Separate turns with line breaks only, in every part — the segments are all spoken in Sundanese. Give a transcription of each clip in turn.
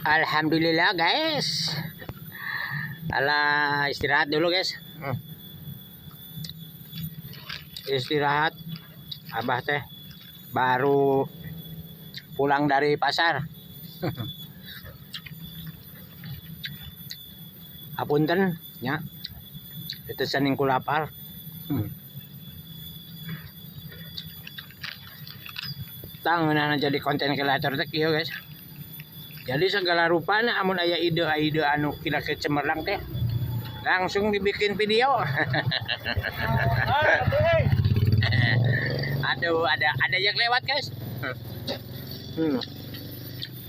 Alhamdulillah, guys. Alah, istirahat dulu, guys. Istirahat. Abah teh baru pulang dari pasar. Apunten ya. Itu saning ku lapar. Tah, ngeunahna jadi konten kreator teh kieu, guys. Jadi segala rupana amun aya ide-ide anu kira-kira cemerlang teh langsung dibikin video. Aduh, ada yang lewat, guys.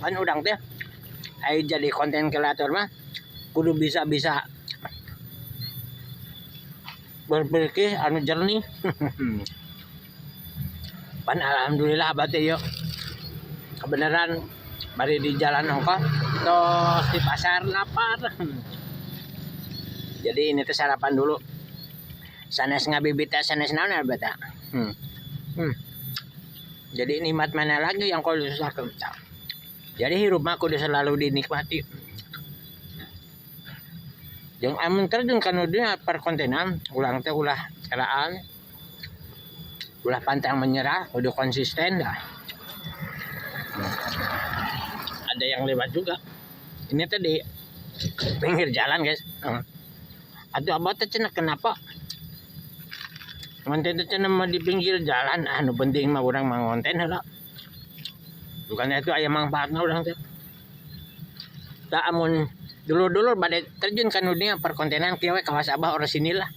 Kan urang teh ayo jadi konten kreator mah kudu bisa-bisa berpikir anu jernih. Pan alhamdulillah abah teh yuk kebenaran bari di jalan ongkoh tos di pasar lapar. Jadi ini teh sarapan dulu. Sanes ngabibita, sanes naon abah teh. Jadi nikmat mana lagi yang kau susah? Jadi hirup mah kudu selalu dinikmati. Jeung amun terjun kana dunia perkontenan, urang teh ulah eraan, ulah pantang menyerah, kudu konsisten dah. Ada yang lewat juga. Ini teh di pinggir jalan, guys. Aduh, abah teh cenah kenapa? Ngonten teh cenah mah di pinggir jalan, anu penting mah urang mah ngonten heula. Bukannya itu aya manfaatna urang teh. Tah, amun dulur-dulur bade terjun ka dunia perkontenan kieu we, kawas abah, orisinil lah.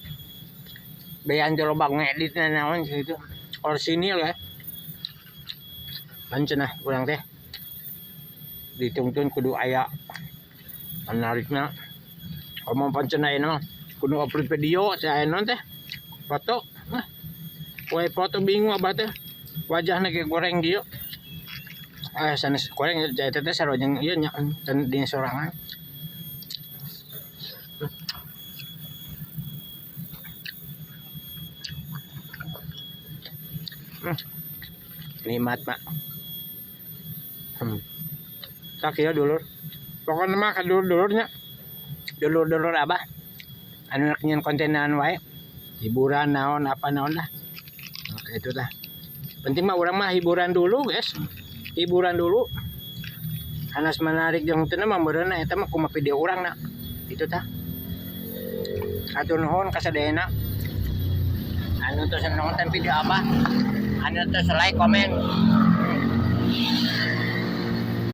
Bean teu loba ngedit naon gitu. Orisinil ya. Kan cenah urang teh dituntun kudu aya menarikna. Omong pan cenah ayeuna mah kudu upload video saya naon teh foto. Nah, wae foto bingung abah teh. Wajahna ge goreng kieu. Eh, sanes goreng eta teh sarua jeung ieu nya di sorangan. Nikmat, Pak. Tah kieu, dulur. Pokoknya mah ka dulur-dulurnya. Dulur-dulur abah. Anu rek nyieun kontenan wae. Hiburan naon apa naon lah. Oke, itu dah. Penting mah urang mah hiburan dulu, guys. Hiburan dulu. Hanas menarik jeung teu mah meureunna eta mah kumaha video urang na. Itu tah. Hatur nuhun ka sadayana. Anu tos nonton video abah. Anu tos like, komen.